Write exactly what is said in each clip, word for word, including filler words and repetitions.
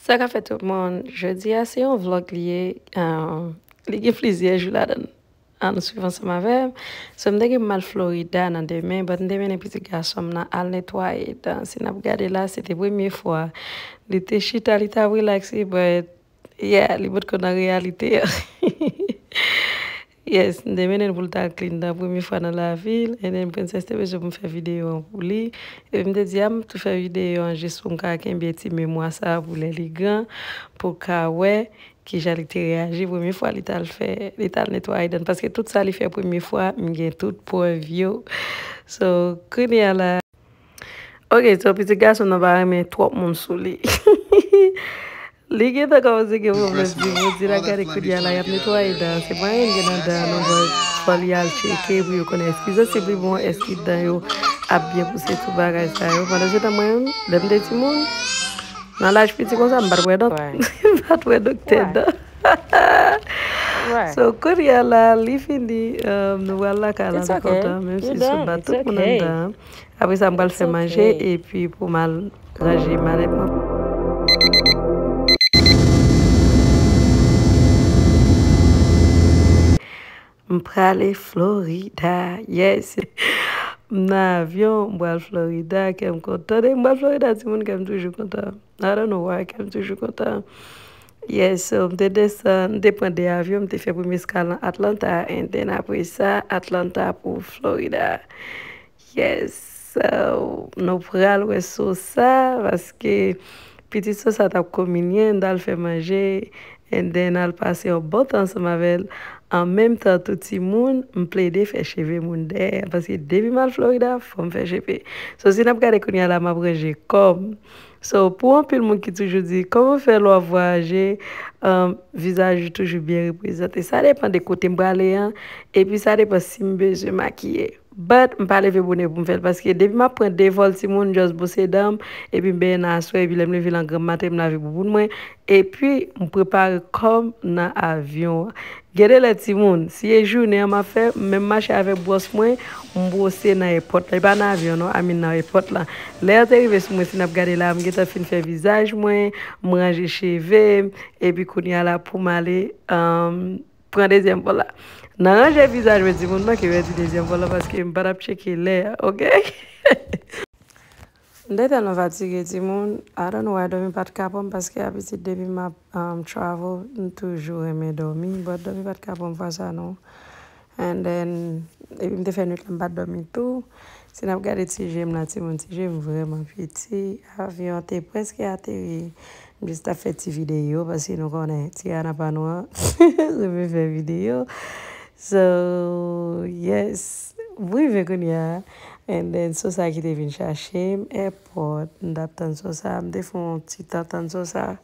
Sa k ap fèt tout moun? Jodi a se yon vlog li ye. Ahn, li gen plizyè jou ladan l. Ann swiv ansanm avè m. So, m te gen pou m al Florida nan demen, but m te mennen pitit gason m nan al netwaye dan. Si n ap gade la, se te premye fwa. Li te chita, li t ap rilakse, but yeah, li potko nan reyalite an. Yes, m te mennen l pou l ta clean dan premye fwa nan lavi l. And then Princess te bezwen pou m fè videyo an pou li. Epi m te di, a, m tou fè videyo an jis pou m ka kenbe ti memwa sa a pou lè li gran, pou l ka wè kijan li te reyaji premye fwa li t al fè, li t al netwaye dan. Paske tout sa li fè premye fwa, m gen tout prèv yo. So, kounye a la, Ok, so pitit gason nan pa renmen twòp moun sou li. Li gentan kòmanse gen pwoblèm di moun, di l ap gade kounye a la, y ap netwaye dan. Se pa anyen gen nan dan an non, but fò li al tcheke pou yo konnen èske sansib li bon, èske dan yo ap byen pouse, tout bagay sa yo. Pandan se tan mwen menm, lè m te timoun, nan laj piti konsa, m pa t wè doktè. M pa t wè doktè dan. So, kounye a la, li fini, um, nou pral lakay la, nou kontan, menm si sot ba tout moun anndan an. Apre sa, m pral fè manje, epi pou m al ranje malèt mwen. M prale Florida, yes. M nan avyon, m pral Florida, kè m kontan. Depi m pral Florida, timoun, kè m toujou kontan. I don't know why, kè m toujou kontan. Yes, so m te desann, m te pran de avyon, m te fè premye eskal nan Atlanta, and then apre sa, Atlanta pou Florida. Yes, so, nou pral wè Sosa, paske pitit Sosa t ap kominye, n t al fè manje, and then al pase yon bon tan ansanm avè l. An menm tan, tou timoun, m plede fè cheve moun dèyè, paske depi m al Florida, fò m fè cheve. So, si n ap gade kounye a la, m ap ranje kò m. So, pou anpil moun ki toujou di, kòman w fè lè w ap vwayaje, um, vizaj ou toujou byen reprezante? Sa depann de kote m prale an, epi sa depann si m bezwen makiye. But, m pa leve bonè pou m fè l, paske depi m ap pran de vòl timoun, m just bwose dan m, epi m benyen nan aswè, epi lè m leve nan granm maten, m lave bouboun mwen, epi m prepare kò m nan avyon an. Gen de lè timoun, si e jounen an m ap fè, m menm mache avèk bwòs mwen, m bwose nan èpòt la. E pa nan avyon non, I mean nan èpòt la. Lè yo te rive sou mwen, si n ap gade la, m gentan fin fè vizaj mwen, m ranje cheve m, epi kounye a la pou m ale, um, pran dezyèm vòl la. Nan ranje vizaj mwen, timoun, manke pèdi dezyèm vòl la paske m pa t ap tcheke lè a, oke? M te tèlman fatige, timoun. I don't know why dòmi pa t ka pran m, paske abitid depi m ap, um, travel, m toujou renmen dòmi. But dòmi pa t ka pran m fwa sa, non. And then, epi m te fè nwit la, m pa t dòmi tou. Si n ap gade ti je m la, timoun, ti je m vrèman piti. Avyon an te prèske ateri. M jis t ap fè ti videyo, paske nou konnen, Tiana pa nou an renmen fè videyo. So, yes. M rive kounye a. And then, Sosa ki te vin chache m, èpòt, m t ap tann Sosa, m te fè yon ti tan tann Sosa,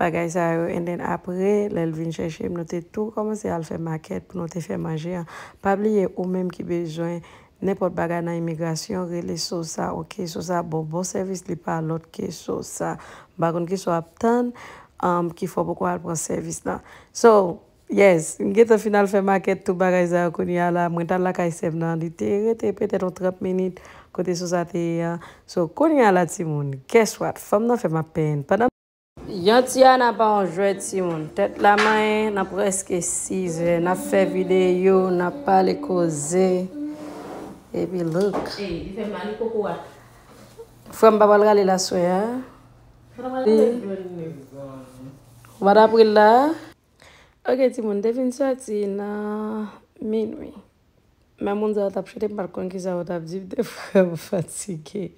bagay sa yo. And then, apre, lè l vin chèche m, nou te tou kòmanse al fè makèt pou nou te fè manje an. Pa bliye, ou menm ki bezwen nenpòt bagay nan imigrasyon, rele Sosa, oke? Sosa bon, bon sèvis, li pa lòt ke Sosa. M pa konn kisa w ap tann, um, ki fè w poko al pran sèvis lan. So, yes, m gentan fin al fè makèt tout bagay sa yo kounye a la. Mwen t al lakay sè m nan, li te rete petèt yon trant minit kote Sosa te ye an. So, kounye a la, timoun, guess what? Fanm nan fè m ap penyen. Pandan Yon Tiana pa yon jwèt, timoun. Tèt la manyen, nan prèske sizè, n ap fè videyo, n ap pale koze. Epi look. Ey, li fè mal, li koko a. Frè m pa pral rale l aswè a. Frè m pral rale jwenn li. Ou pa t ap ri l la? Ok, timoun, te fin sòti nan minwi. Men moun sa yo t ap chante, m pa t konn kisa yo t ap di, m te vrèman fatige.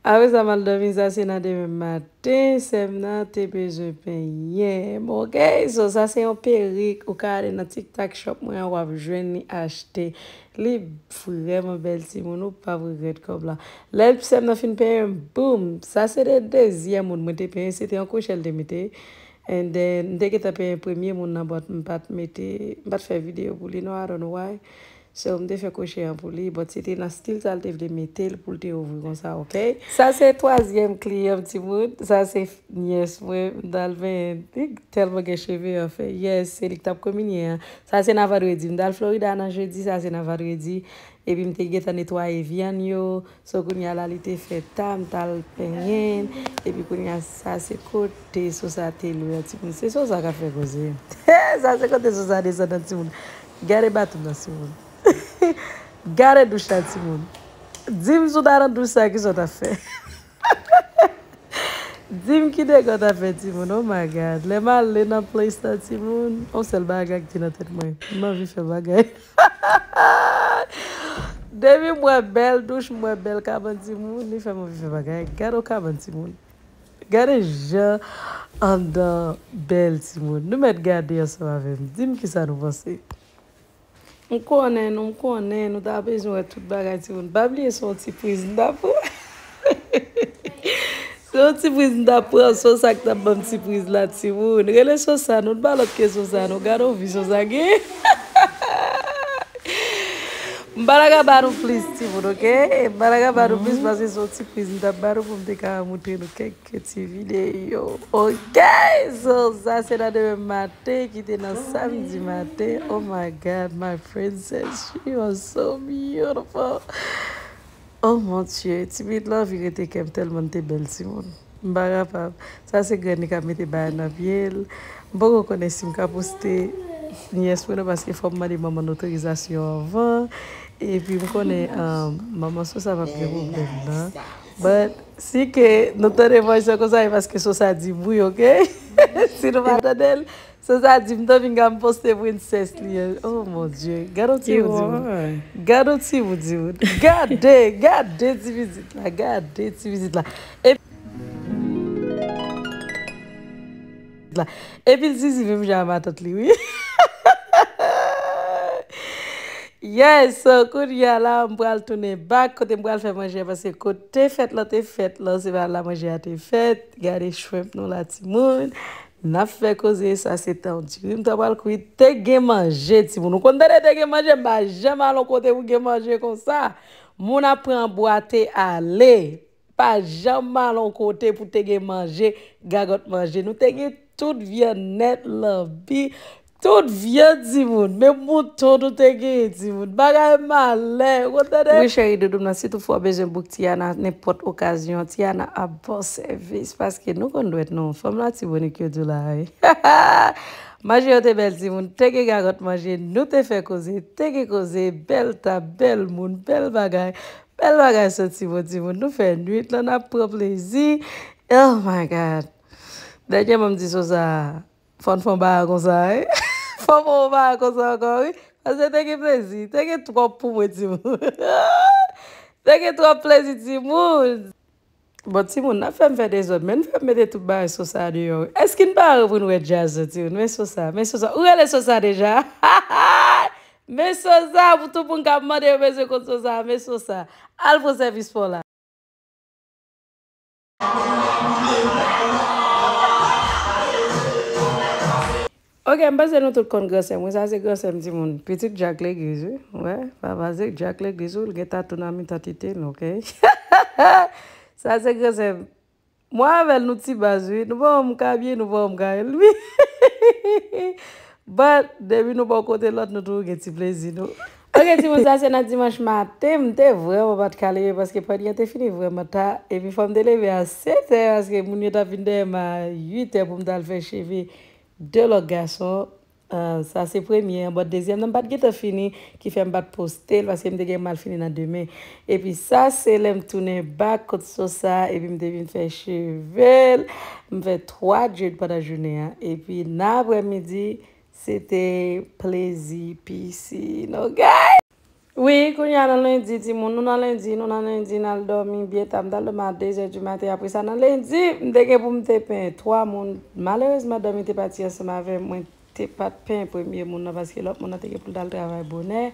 Apre sa, m al dòmi, sa se nan demen maten, sè m nan te bezwen penyen m, oke? So, sa se yon perik, ou ka ale nan TikTok shop mwen an, w ap jwenn li achte. Li vrèman bèl, timoun, ou p ap regrèt kòb la. Lè sè m nan fin penyen m, boum! Sa se te dezyèm moun mwen te penyen, se te yon kwochè l te mete. And then, m te gentan penyen premye moun nan, but m pa t mete, m pa t fè videyo pou li non, I don't know why. So, m te fè kwochè an pou li, but se te nan stil sa l te vle mete l pou l te ouvri konsa, oke? Sa se twazyèm kliyan m, timoun. Sa se nyès mwen, m t al penyen. Li tèlman gen cheve, anfen. Yes, se li k t ap kominye an. Sa se nan vandredi. M t al Florida nan jedi, sa se nan vandredi. Epi m te gentan netwaye vyann yo. So, kounye a la, li te fè ta, m t al penyen l. Epi kounye a, sa se kote Sosa te lwe an timoun. Se Sosa k ap fè koze. Sa se kote Sosa desann an timoun. Gade baton nan timoun. Gade douch la timoun. Di m si w ta nan douch sa, kisa w t ap fè? Di m ki dega w t ap fè timoun. Oh my God. Lè m ale nan place la timoun, yon sèl bagay ki te nan tèt mwen. M anvi fè bagay. Depi m wè bèl douch, m wè bèl kabann timoun, li fè m anvi fè bagay. Gade yon kabann timoun. Gade jan anndan bèl timoun. Nou mèt gade ansanm avè m. Di m kisa nou panse. M konnen nou, m konnen nou ta bezwen wè tout bagay timoun. Pa bliye se yon ti priz n t ap pran. Se yon ti priz m t ap pran, Sosa ki t ap ban m ti priz la timoun. Rele Sosa, nou pa lòt ke Sosa, nou gade yon vi Sosa gen. M pa ta ka ba nou plis timoun, oke? M pa ta ka ba nou plis paske se yon ti priz m t ap ba nou pou m te ka montre nou kèk ke ti videyo. Ok, so sa se nan demen maten ki te nan samdi maten. Oh my God, my princess, you are so beautiful. Oh mon Dieu, ti pitit la anvi rete kè m tèlman l te bèl timoun. M pa kapab. Sa se grann li k ap mete bagay nan pye l. M poko konnen si m ka poste nyès mwen nan paske fò m mande manman l otorizasyon anvan. Epi m konnen um, manman Sosa p ap gen pwoblèm nan. But si ke nou tande vwa sa konsa, e paske Sosa di m wi, oke? Si nou pa tande l, Sosa di m, Dominga, m poste princess li an. Oh mon Dieu. Gade yon ti moun di moun. Gade yon ti moun di moun. Gade, gade ti pitit la, gade ti pitit la. Epi la. Epi l zizi menm jan a matant li, wi. Yes, so kounye a la, m pral tounen back kote m pral fè manje a, paske kote fèt lan te fèt lan, se pa la manje a te fèt. Gade shrimp nou la, timoun. N ap fè koze, sa se tan diri m t ap pral kwit. Te gen manje, timoun. Ou konn tande te gen manje, m pa janm al yon kote pou gen manje konsa. Moun ap pran bwate ale. Pa janm al yon kote pou te gen manje, gagòt manje. Nou te gen tout vyann nèt, lanbi, tout vyann timoun. Menm mouton nou te genyen timoun. Bagay malè, ou konn tande? Wi, cheri doudou m nan, si toutfwa w bezwen bouk Tiana nenpòt okazyon, Tiana ap ba w sèvis, paske nou konn dwèt nou. Fanm Latibonit yo di w la, wi. Manje yo te bèl timoun, te gen gagòt manje, nou te fè koze, te gen koze, bèl tab, bèl moun, bèl bagay. Bèl bagay soti bon timoun. Nou fè nwit lan, n ap pran plezi. Oh my God. Dènyèman m di Sosa, fò n fè yon bagay konsa, wi. Fò n fè yon bagay konsa ankò, wi. Paske te gen plezi. Te gen twòp pou mwen timoun. Te gen twòp plezi timoun. Bon, timoun, n ap fè m fè dezòd, men n fè m mete tout bagay Sosa deyò, wi. Èske n pa re pou n wè djaz yo, timoun? Men Sosa, men Sosa. Ou rele Sosa deja? Men Sosa, pou tout moun k ap mande yo bezwen konn Sosa, men Sosa. Al pran sèvis pa w la. Ok, m panse nou tout konn gran sè m. Wi, sa se gran sè m, timoun. Pitit Dyak legliz, wi. Wè, papa se Dyak legliz, wi. L gen tatou nan mitan tete l, ok? Sa se gran sè m. Mwen avè l, nou ti baz, wi. Nou pa wè m ka byen, nou pa wè m ka elmi. But, depi nou bò kote lòt, nou toujou gen ti plezi, nou. Ok, timoun, sa se nan dimanch maten, m te vrèman pa t ka leve paske padi an te fini vrèman ta. Epi fò m te leve a sèt è paske moun yo t ap vin dèyè m a uit è pou m t al fè cheve de lòt gason. Ah, sa se premye an, but dezyèm nan m pa t gentan fini, ki fè m pa t poste l, paske m te gen mal fini nan demen. Epi sa se lè m tounen back kot Sosa, epi m te vin fè cheve l, m fè twa dread pandan jounen an. Epi nan aprèmidi, se te plezi pisin, ok? Wi, kounye a nan lendi, timoun, nou nan lendi, nou nan lendi, n al dòmi byen ta. M t al dòmi a de zè di maten. Apre sa, nan lendi, m te gen pou m te penyen twa moun. Malerezman, Dòmi te pati ansanm avè m. Mwen te pa t penyen premye moun nan, paske lòt moun nan te gen pou l t al travay bonè.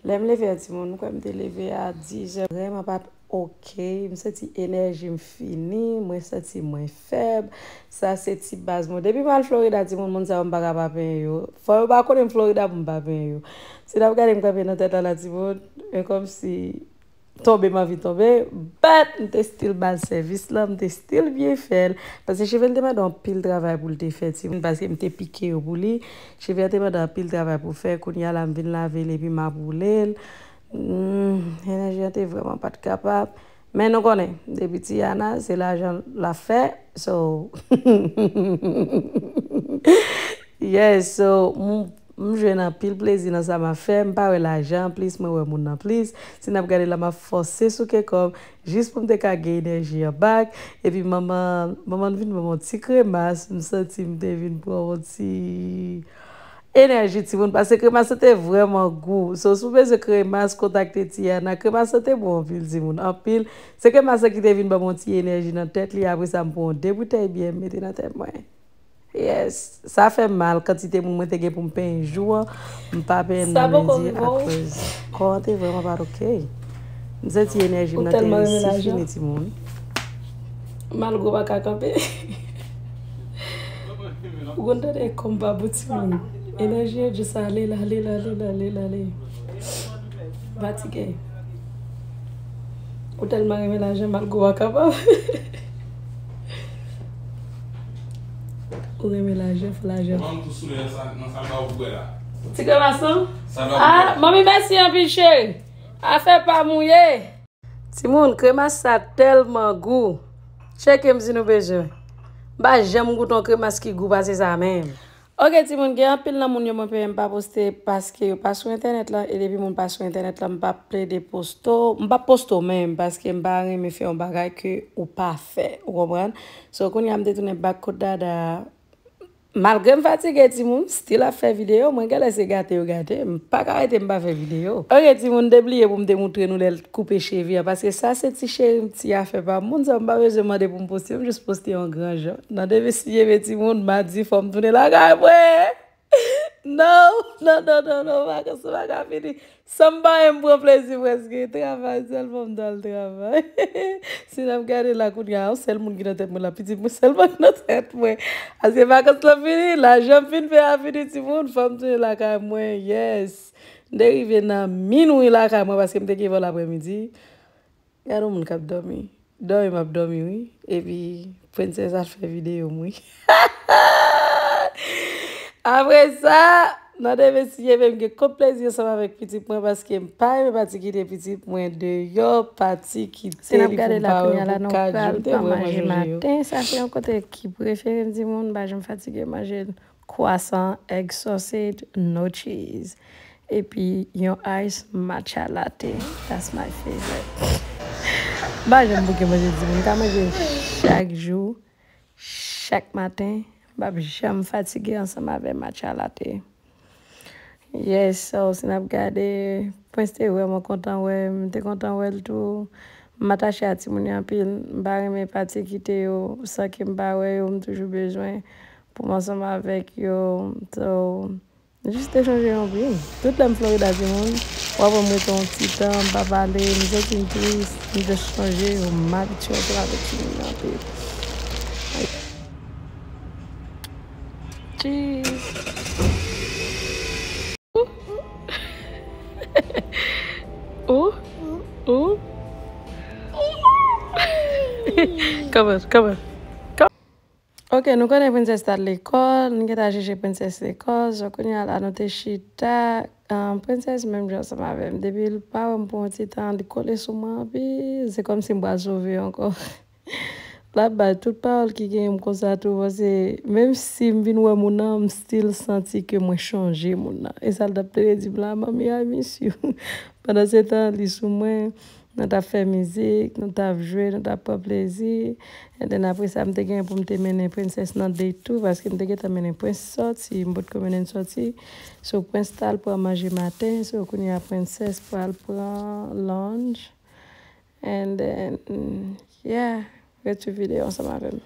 Lè m leve a, timoun, m kwè m te leve a diz è. Vrèman pa t ok, m santi enèji m fini, mwen santi mwen fèb. Sa se ti baz mwen. Depi m al Florida, timoun, moun sa yo m pa ka pa penyen yo. Fò yo pa konnen m Florida pou m pa penyen yo. Si n ap gade m kanpe nan tèt la la, timoun, e kòmsi tonbe m anvi tonbe. But m te still ba l sèvis lan, m te still byen fè l. Paske cheve l te mande anpil travay pou l te fè, timoun, paske m te pike yo pou li. Cheve a te mande anpil travay pou fè. Kounye a la, m vin lave l epi m ap woule l. Hmm, enèji an te vrèman pa t kapab. Men nou konnen, depi Tiana, se lajan l ap fè. So, yes, so, m, m jwenn anpil plezi nan sa m ap fè. M pa wè lajan an plis, mwen wè moun nan plis. Si n ap gade la, m ap fòse souke kò m jis pou m te ka gen enèji an bak. Epi manman, manman vin ban m yon ti kremas. M santi m te vin pran yon ti enèji timoun, paske kremas lan te vrèman gou. So, si w bezwen kremas, kontakte Tiana. Kremas lan te bon anpil, timoun, anpil. Se kremas lan ki te vin ban m yon ti enèji nan tèt li. Apre sa, m pran yon de boutèy byè, m mete nan tèt mwen. Yes. Sa fè m mal, kantite moun mwen te gen pou m penyen jou an, m pa penyen l nan lendi akoz kò an te vrèman pa t oke. M santi enèji m nan te resi fini, timoun. Malgre w pa ka kanpe. Ou konn tande kò m pa bon timoun. Enèji an jis ale l, ale l, ale l, ale l, ale. Fatige. Ou tèlman renmen lajan, malgre w pa kapab. Ou renmen lajan, fè lajan. Manman tou soule nan sa, nan sa ba ou bwè la. Ti kremas lan? Sa ba ou bwè. Ah, manmi, mèsi anpil, cheri. Afè pa mouye. Timoun, kremas sa tèlman gou. Tcheke m si nou bezwen. M pa janm goute yon kremas ki gou pase sa menm. Oke, timoun, gen anpil nan moun yo mwen peye m pa poste paske yo pa sou entènèt lan, e depi moun pa sou entènèt lan, m p ap plede poste w, m p ap poste w menm, paske m pa renmen fè yon bagay ke ou pa fè, ou konprann? So, kounye a m te tounen back kot Dada a. Malgre m fatige, timoun, still ap fè videyo, mwen genlè se gate yo gate, m pa ka rete m pa fè videyo. Oke, timoun, m te bliye pou m te moutre nou lè l koupe cheve a, paske sa se ti cheri m, ti afè pa m. Moun sa m pa bezwen mande pou m poste, m jis poste yon gran jan. Nan demen si Dye vle, timoun, madi fò m tounen lakay mwen. Non, non, non, non, non, vakans pa ka fini. San m pa menm pran plezi prèske, travay sèlman m t al travay. Si n ap gade la kounye a, yon sèl moun ki nan tèt mwen la, pitit mwen sèlman ki nan tèt mwen. Paske vakans lan fini, lajan m fin fè a fini, timoun, fò m tounen lakay mwen, yes. M te rive nan minwi lakay mwen paske m te gen vòl aprèmidi. Gade yon moun k ap dòmi. Dòmi m ap dòmi, wi. Epi, Princess al fè videyo m, wi. Apre sa, nan demen si Dye vle, m gen kont plezi ansanm avèk pitit mwen paske m pa renmen pati kite pitit mwen deyò, pati kite li pou m pa wè l pou kat jou. M te vrèman chonje yo. Maten, sa se yon kote ki prefere m, timoun, m pa janm fatige manje l. Croissant, egg sausage, no cheese. Epi yon ice matcha latte. That's my favorite. M pa janm bouke manje, timoun. M ka manje chak jou, chak maten. M p ap janm fatige ansanm avè matcha latte. Yes, so, si n ap gade, Prince te vrèman kontan wè m, m te kontan wè l tou. M atache a timoun yo anpil. M pa renmen pati kite yo san ke m pa wè yo, m toujou bezwen pou m ansanm avèk yo. So, jis te chonje yo anpil. Tout lè m Florida, timoun, w ap wè m rete yon ti tan, m pa pale, m santi m tris, m just chonje yo, m abitye ansanm avèk timoun yo anpil. Cheese. Ou? Ou? Come on, come on. Come. Ok, nou konnen Princess t al lekòl, nou gentan chèche Princess lekòl, so kounye a la nou te chita, ah, Princess menm jan ansanm avè m. Depi l pa wè m pou yon ti tan, li kole sou mwen anpil, se kòmsi m pral sove ankò. L ap bay tout pawòl ki genyen m konsa tou, paske menm si m vin wè moun nan, m still santi ke mwen chonje moun nan. E sa l t ap plede di m la, "Mommy, I miss you." Pandan se tan, li sou mwen, nou t ap fè mizik, nou t ap jwe, nou t ap pran plezi. And then apre sa, m te genyen pou m te mennen Princess nan date tou, paske m te gentan mennen Prince sòti, m potko mennen l sòti. So, Prince t al pran manje maten, so, kounye a Princess pral pran lunch. And then, mm, yeah, ret swiv videyo ansanm avè m.